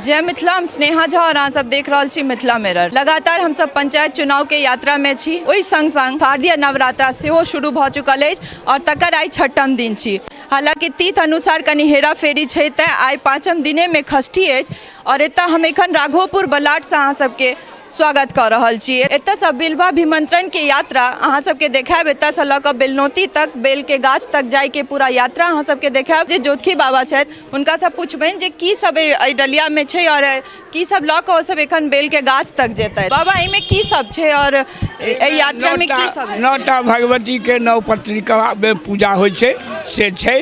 जय मिथिला। हम स्नेहा झा और अहाँ सब देख रहल छी मिथिला मिरर। लगातार हम सब पंचायत चुनाव के यात्रा में छी, ओहि संग संग शारदीय नवरात्रा सेहो शुरू भऽ चुकल अछि और तकर आइ छठम दिन छी। हालांकि तीथ अनुसार कनि हेरा फेरी छै, तैं आइ पाँचम दिने में षष्ठी अछि और एतऽ हम एखन राघोपुर बलाटसँ अहाँ सबके स्वागत कऽ रहल छी। एतऽसँ बिलवाभिमंत्रण के यात्रा अहाँ सबके देखायब। एतऽसँ लऽ कऽ बेलनौती तक, बेलके गाछ तक जाइके पूरा यात्रा अहाँ सबके देखायब। जे जोतखी बाबा छथि हुनकासँ पुछबनि जे की सब एहि डलियामे छै और की सब लऽ कऽ ओ सब एखन बेलके गाछ तक जेतै। बाबा, एहिमे की सब छै और एहि यात्रामे की सब? नौटा भगवतीके नौ पत्रिकामे पूजा होइ छै से छै,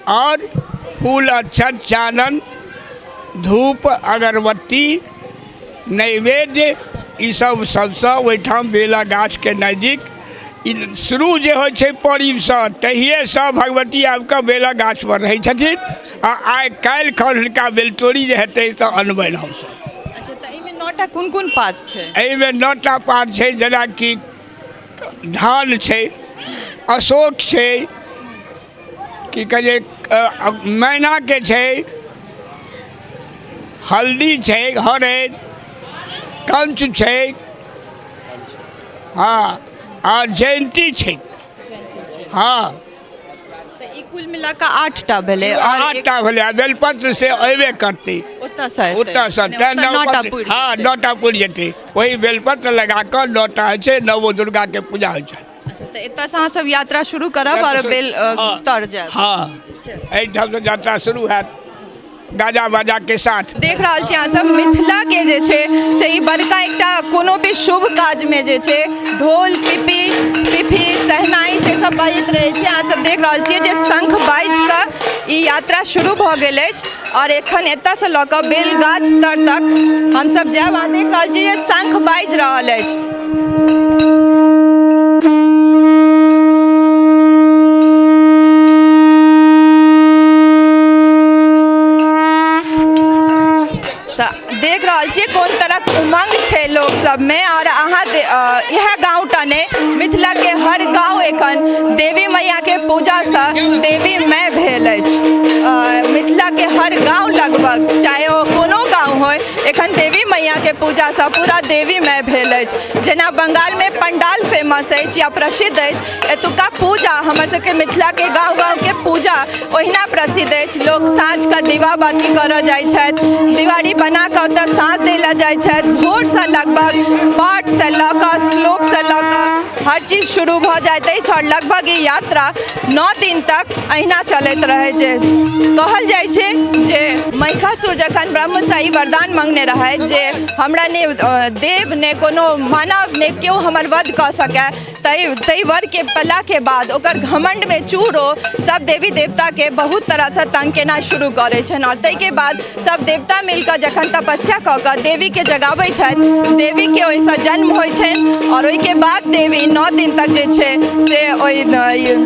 और फूल, अक्षत, चानन, धूप, अगरबत्ती, नैवेद्य, ईसब सबसँ ओहिठाम बेला गाछके नजदीक ई शुरू जे होइ छै परीबसँ, तहिएसँ भगवती आबिकऽ बेला गाछपर रहै छथिन आ आइ काल्हि खन हुनका बेलतोड़ी जे हेतै तऽ अनबनि हमसब। अच्छा, तऽ एहिमे नौटा कोन कोन पात छै? एहिमे नौटा पात छै, जेनाकि धान छै, अशोक छै, की कहै छै, मैनाके छै, हल्दी छै, हरैद, कंच छै, हँ, आ जयन्ती छै। हँ, तऽ ई कुल मिला कऽ 8टा भेलै और 8टा भेलै आ बेलपत्र से अयबे करतै ओतऽसँ। ओतऽसँ, तेँ 9टा पुरि। हँ, 9टा पुरि जेतै। ओहि बेलपत्र लगा कऽ 9टा होइ छै, नवो दुर्गाके पूजा होइ छै। अच्छा, तऽ एतऽसँ अहाँ सब यात्रा शुरू करब और बेल तर जायब? हँ, एहिठामसँ यात्रा शुरू हैत गाजा बाजा के साथ। देख रहल छी अहाँ सब, मिथिला के जे छै से ई बड़का एकटा कोनो भी शुभ काज में जे छै ढोल, पिपी, पिफी, सहनाई से सब बाजैत रहै छै। अहाँ सब देख रहल छियै जे शंख बाजि कऽ ई यात्रा शुरू भऽ गेल अछि और एखन एतऽसँ लऽ कऽ बेल गाछ तर तक हमसब जायब। अहाँ देख रहल छियै जे शंख बाजि रहल अछि। तऽ देख रहल छियै कोन तरहक उमंग छै लोक सबमे। आओर अहाँ इएह गाँवटा नहि, मिथिलाके हर गाँव एखन देवी मैयाके पूजासँ देवीमय भेल अछि। मिथिलाके हर गाँव लगभग, चाहे ओ कोनो गाँव होइ, एखन देवी मैयाके पूजासँ पूरा देवीमय भेल अछि। जेना बंगालमे पंडाल फेमस अछि या प्रसिद्ध अछि, एतुका पूजा, हमर सबके मिथिलाके गाँव गाँवके पूजा ओहिना प्रसिद्ध अछि। लोक साँझके दीवा बाती करऽ जाइ छथि, दिवारी बना कऽ ओतऽ साँझ दै लए जाइ छथि। भोरसँ लगभग पाठसँ लऽ कऽ, श्लोकसँ लऽ कऽ हर चीज शुरू भऽ जाइत अछि आओर लगभग ई यात्रा 9 दिन तक अहिना चलैत रहै छै। कहल जाइ छै जे महिषासुर जखन ब्रह्मसँ ई वरदान मङ्गने रहथि जे हमरा ने देव ने कोनो मानव ने केओ हमर वध कऽ सकए, ताहि वरके पेलाके बाद ओकर घमण्डमे चूर ओ सब देवी देवताके बहुत तरहसँ तंग केनाइ शुरू करै छनि आओर ताहिके बाद सब देवता मिलकऽ जखन तपस्या कऽ कऽ देवीके जगाबै छथि, देवीके ओहिसँ जन्म होइ छनि आओर ओहिके बाद देवी 9 दिन तक जे छै से ओहि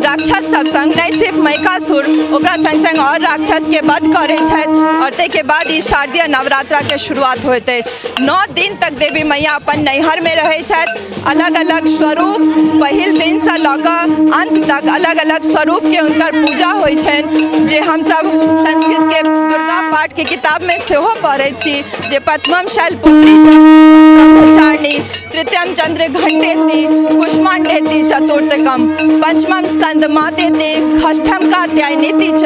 राक्षस सब सङ्ग, नहि सिर्फ महिषासुर, ओकरा सङ्ग सङ्ग आओर राक्षसके वध करै छथि आओर ताहिके बाद ई शारदीय नवरात्राके शुरुआत होइत अछि। 9 दिन तक देवी मैया अपन नैहरमे रहै छथि। अलग अलग स्वरूप, पहिल दिनसँ लऽ कऽ अन्त तक अलग अलग स्वरूपके हुनकर पूजा होइ छनि, जे हमसभ संस्कृतके दुर्गा पाठके किताबमे सेहो पढ़ै छी जे प्रथमम शैलपुत्री ब्रह्मचारिणी, तृतीयम चंद्र घंटेति, कुष्मांडेति चतुर्थकम, पंचमम स्कंद मातेति, षष्ठम कात्यायनीति च,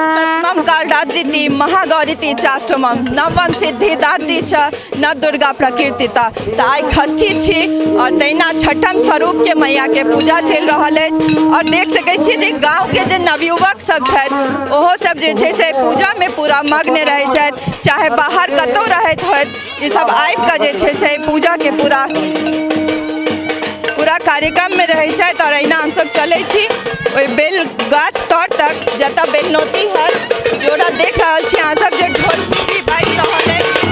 सप्तमम कालरात्रिति, महागौरीति चाष्टमम, नवम सिद्धिदात्री च, नवदुर्गा प्रकीर्तिता। तऽ आइ षष्ठी छी आओर तहिना छठम स्वरूपके मैयाके पूजा चलि रहल अछि आओर देख सकै छी जे गाँवके जे नवयुवक सब छथि ओहो सब जे छै से पूजामे पूरा मग्न रहै छथि, चाहे बाहर कतहु रहैत होथि, ई सब आबिकऽ जे छै से पूजाके पूरा पूरा कार्यक्रममे रहै छथि। आओर एहिना हमसब चलै छी ओहि बेल गाछ तर तक जतऽ बेलनौती हैत। जोड़ा देख रहल छी अहाँ सब जे ढोल पिपही बाजि रहल अछि।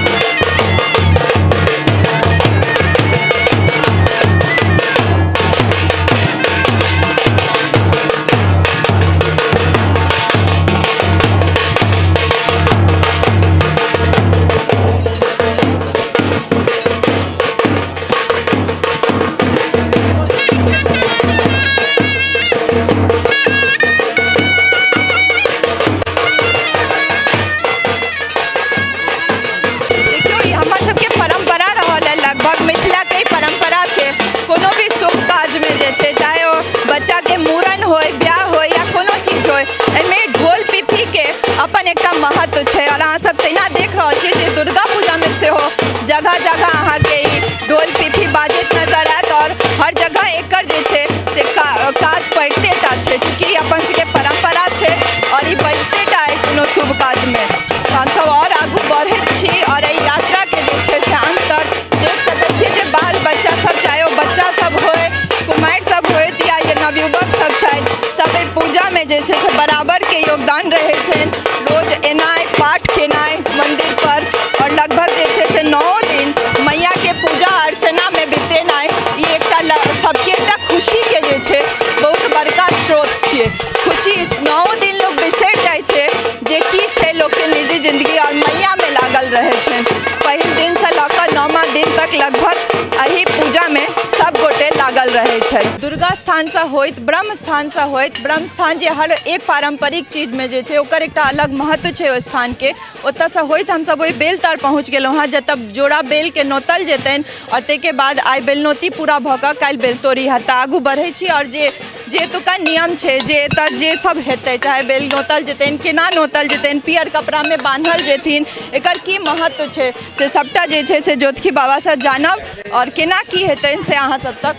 जे छै, चाहे ओ बच्चाके मूड़न होय, बियाह होय या कोनो चीज होय, एहिमे ढोल पिपहीके अपन एकटा महत्व छै। आओर अहाँ सब तहिना देख रहल छी जे दुर्गा पूजामे सेहो जगह जगह अहाँके ई ढोल पिपही बाजैत नजर आयत आओर हर जगह एकर जे छै से काज पड़िते टा छै, चूँकि ई अपन सबके परम्परा छै आओर ई बजिते टा अइ कोनो शुभ काजमे। तऽ हमसब आओर आगू बढ़ैत छी आओर एहि यात्राके जे छै से अन्त तक देख सकै छी जे बाल बच्चा सब, चाहे ओ बच्चा सब होय, कुमारि सब होइत या नवयुवक सब छथि, सब एहि पूजामे जे छै से बराबरके योगदान रहै छनि। रोज एनाइ, पाठ केनाइ मन्दिर पर आओर लगभग जे छै से 9 दिन मैयाके पूजा अर्चनामे बितेनाइ, ई एकटा सबके एकटा खुशीके जे छै बहुत बड़का स्रोत छियै। खुशी 9 दिन लोक बिसरि जाइ छै जे की छै लोकके निजी जिन्दगी आओर मैयामे लागल रहै छै। पहिल दिनसँ लऽ कऽ 9वां दिन तक लगभग एहि पूजामे सब गोटे लागल रहै छथि। दुर्गा स्थानसँ होइत ब्रह्म स्थानसँ होइत, ब्रह्म स्थान जे हर एक पारम्परिक चीजमे जे छै ओकर एकटा अलग महत्व छै ओहि स्थानके, ओतऽसँ होइत हमसब ओहि बेल तर पहुँच गेलहुँ हँ जतऽ जोड़ा बेलके नोतल जेतनि आओर ताहिके बाद आइ बेलनौती पूरा भऽ कऽ काल्हि बेलतोरी हैत। तऽ आगू बढ़ै छी आओर जे जे एतुका नियम छै, जे एतऽ जे सब हेतै, चाहे बेल नोतल जेतनि, केना नोतल जेतनि, पियर कपड़ामे बान्हल जेथिन, एकर की महत्व छै, से सबटा जे छै से ज्योतिषी बाबासँ जानब आओर केना की हेतनि से अहाँ सब तक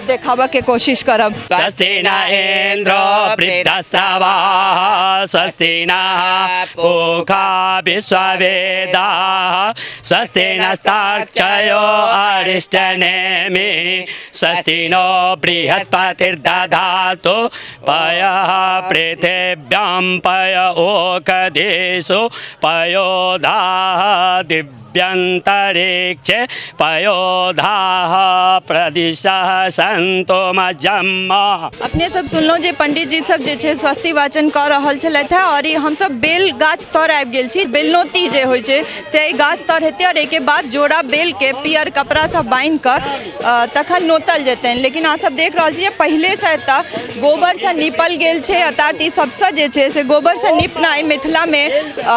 देखाबऽके कोशिश करब। स्वस्ति न इन्द्रो वृद्धश्रवाः, स्वस्ति नः पूषा विश्ववेदाः, स्वस्ति नस्ताक्षयो अरिष्टनेमि, स्वस्ति नो बृहस्पतिर्दधातु पयः पृथिव्यां पय ओषधीषु पयोधाः दिव्यन्तरिक्षे पयोधाः प्रदिशः सन्तु मज्जम्म। अपने सब सुनलहुँ जे पंडित जी सब जे छै स्वस्ति वाचन कऽ रहल छलथि हेँ आओर ई हमसब बेल गाछ तर आबि गेल छी। बेलनौती जे होइ छै से एहि गाछ तर हेतै आओर एहिके बाद जोड़ा बेलके पियर कपड़ासँ बान्हि कऽ तखन नोतल जेतनि। लेकिन अहाँ सब देख रहल छी जे पहिलेसँ एतऽ गोबरसँ नीपल गेल छै, अर्थात ई सबसँ जे छै से गोबरसँ नीपनाइ मिथिलामे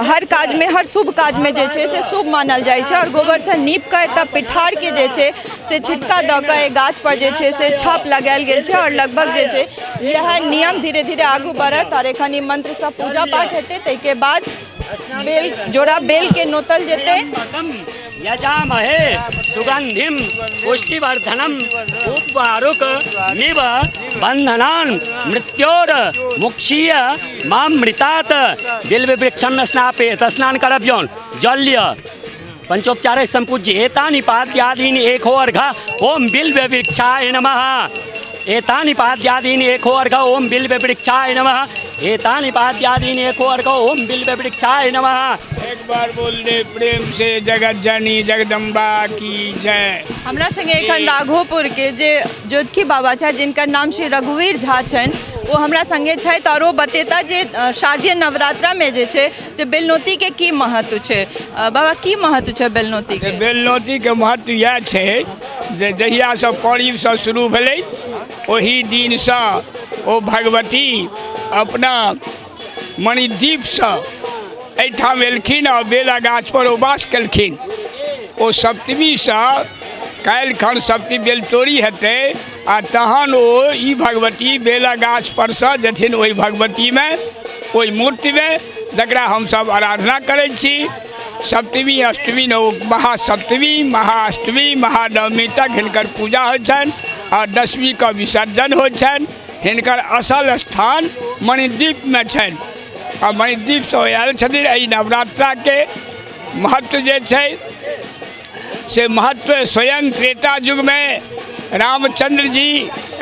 हर काजमे, हर शुभ काजमे जे छै से शुभ मानल जाइ छै। आओर गोबरसँ नीप कऽ एतऽ पिठारके जे छै से छिटका दऽ कऽ एहि गाछपर जे छै से छाप लगायल गेल छै आओर लगभग जे छै इएह नियम धीरे धीरे आगू बढ़त। आओर एखन ई मन्त्रसँ पूजा पाठ हेतै, ताहिके बाद बेल जोड़ा बेलके नोतल जेतै। यजामहे सुगंधिम पुष्टिवर्धनम उर्वारुक मिव बंधनान मृत्योर मुक्षीय मामृतात बिल्व वृक्षम स्नापेत। स्नान करबियौन, जल लिअ, पंचोपचार संपूज्य एतानि पाद्यादीनि एको अर्घ ओम बिल्व वृक्षाय नमः। एतानि पाद्यादीनि एको अर्घ ओम बिल्व वृक्षाय नमः। एतानि पाद्यादीनि एको अर्घ ओम बिल्व वृक्षाय नमः। एक बार बोल दे प्रेम से जगत जननी जगदम्बा की जय। हमरा संगे एखन राघोपुर के जे ज्योतिषी बाबा छथि, जिनकर नाम श्री रघुवीर झा छनि, ओ हमरा संगे छथि आओर ओ बतेता जे शारदीय नवरात्रामे जे छै से बेलनौतीके की महत्व छै। बाबा, की महत्व छै बेलनौतीके? बेलनौतीके महत्व इएह छै जे जहियासँ परीबसँ शुरू भेलै ओहि दिनसँ ओ भगवती अपना मणिद्वीपसँ एहिठाम एलखिन आओर बेला गाछपर ओ वास केलखिन। ओ सप्तमीसँ काल्हि खन सप्तमी बेलतोरी हेतै आ तहन ओ ई भगवती बेला गाछपरसँ जेथिन ओहि भगवतीमे, ओहि मूर्तिमे जकरा हमसभ आराधना करै छी। सप्तमी, अष्टमी, नव, महासप्तमी, महाअष्टमी, महानवमी तक हिनकर पूजा होइ छनि आओर दशमीके विसर्जन होइ छनि। हिनकर असल स्थान मणिद्वीपमे छनि आ मणिद्वीपसँ ओ आयल छथिन। एहि नवरात्राके महत्व जे छै से महत्व स्वयं त्रेता युगमे रामचंद्र जी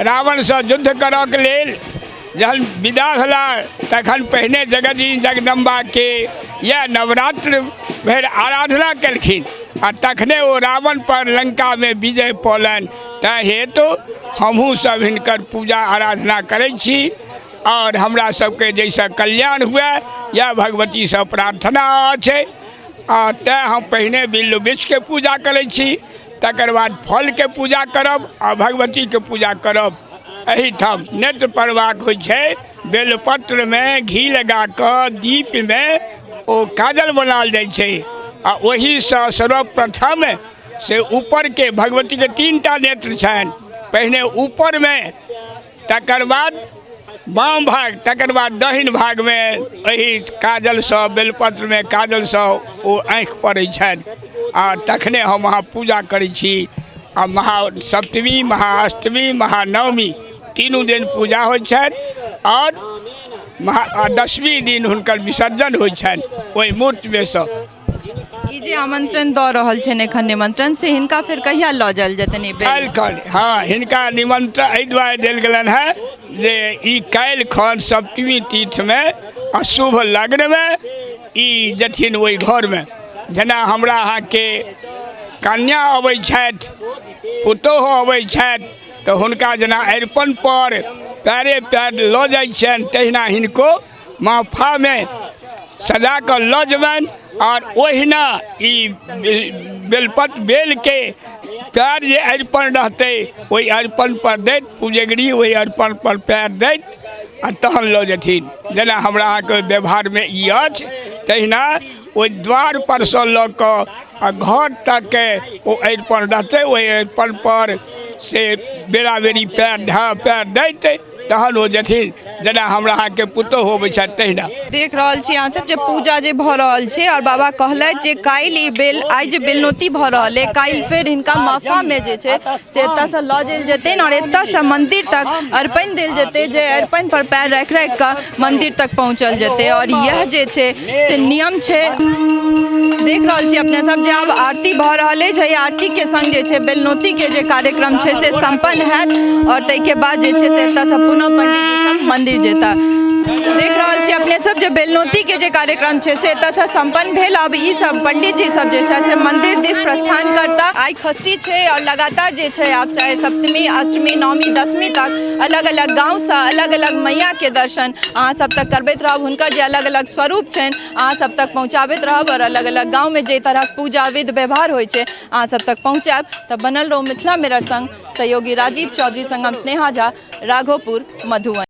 रावणसँ युद्ध करऽके लेल जहन विदा भेला तखन पहिने जगत जगदम्बाके इएह नवरात्र भरि आराधना केलखिन आ तखने ओ रावण पर लंकामे विजय पौलनि। तैँ हेतु हमहूँ सब हिनकर पूजा आराधना करै छी आओर हमरा सबके जाहिसँ कल्याण हुए इएह भगवतीसँ प्रार्थना अछि। आ तैँ हम पहिने बिल्व वृक्षके पूजा करै छी, तकर बाद फलके पूजा करब आ भगवतीके पूजा करब। एहिठाम नेत्र पड़बाक होइ छै, बेलपत्रमे घी लगा कऽ दीपमे ओ काजल बनायल जाइ छै आ ओहिसँ सर्वप्रथम से ऊपरके भगवतीके 3टा नेत्र छनि, पहिने ऊपरमे, तकर बाद बाम भाग, तकर बाद दहिन भागमे एहि काजलसँ, बेलपत्रमे काजलसँ ओ आँखि पड़ै छनि आ तखने हम अहाँ पूजा करै छी। आ महासप्तमी, महाअष्टमी, महानवमी तीनू दिन पूजा होइ छनि आओर महा दशमी दिन हुनकर विसर्जन होइ छनि ओहि मूर्तिमे सँ। ई जे आमंत्रण दऽ रहल छनि एखन निमंत्रण, से हिनका फेर कहिया लऽ जायल जेतनि ई बेल? काल्हि खन। हँ, हिनका निमंत्रण एहि दुआरे देल गेलनि हेँ जे ई काल्हि खन सप्तमी तिथिमे अशुभ लग्नमे ई जेथिन ओहि घरमे। जेना हमरा अहाँके कन्या अबै छथि, पुतोहु अबै छथि, तऽ हुनका जेना अरिपन पर पैरे पैर लऽ जाइ छनि, तहिना हिनको महफामे सजा कऽ लऽ जेबनि आओर ओहिना ई बेलपत बेलके पैर जे अरिपन रहतै ओहि अरिपन पर दैत पुजगरी ओहि अरिपन पर पैर दैत आ तहन लऽ जेथिन। जेना हमरा अहाँके व्यवहारमे ई अछि, तहिना ओहि द्वार परसँ लऽ कऽ आ घर तकके ओ अरिपन रहतै, ओहि अरिपन पर से बेरा बेरी पैर धऽ पैर दैत तहन ओ जेथिन, जेना हमरा अहाँके पुतोहु अबै छथि तहिना। देख रहल छी अहाँ सब जे पूजा जे भऽ रहल छै आओर बाबा कहलथि जे काल्हि ई बेल, आइ जे बेलनौती भऽ रहल अइ, काल्हि फेर हिनका महफामे जे छै से एतऽसँ लऽ जायल जेतनि आओर एतऽसँ मन्दिर तक अरिपन देल जेतै, जे अरिपन पर पैर राखि राखि कऽ मन्दिर तक पहुँचल जेतै। आओर इएह जे छै से नियम छै। देख रहल छी अपने सब जे आब आरती भऽ रहल अछि। एहि आरतीके संग जे छै बेलनौतीके जे कार्यक्रम छै से सम्पन्न हैत आओर ताहिके बाद जे छै से एतऽसँ पुनः पंडीजी सब मन्दिर जेता। देख रहल छी अपने सब जे बेलनौतीके जे कार्यक्रम छै से एतऽसँ सम्पन्न भेल। आब ई सब पंडीजी सब जे छथि से मन्दिर दिस प्रस्थान करता। आइ षष्ठी छै आओर लगातार जे छै आब चाहे सप्तमी, अष्टमी, नवमी, दशमी तक अलग अलग गाँवसँ अलग अलग मैयाके दर्शन अहाँ सब तक करबैत रहब। हुनकर जे अलग अलग स्वरूप छनि अहाँ सब तक पहुँचाबैत रहब आओर अलग अलग गाँवमे जाहि तरहक पूजा विध व्यवहार होइ छै अहाँ सब तक पहुँचायब। तऽ बनल रहू मिथिला मिरर संग। सहयोगी राजीव चौधरी संग हम स्नेहा झा, राघोपुर, मधुबनी।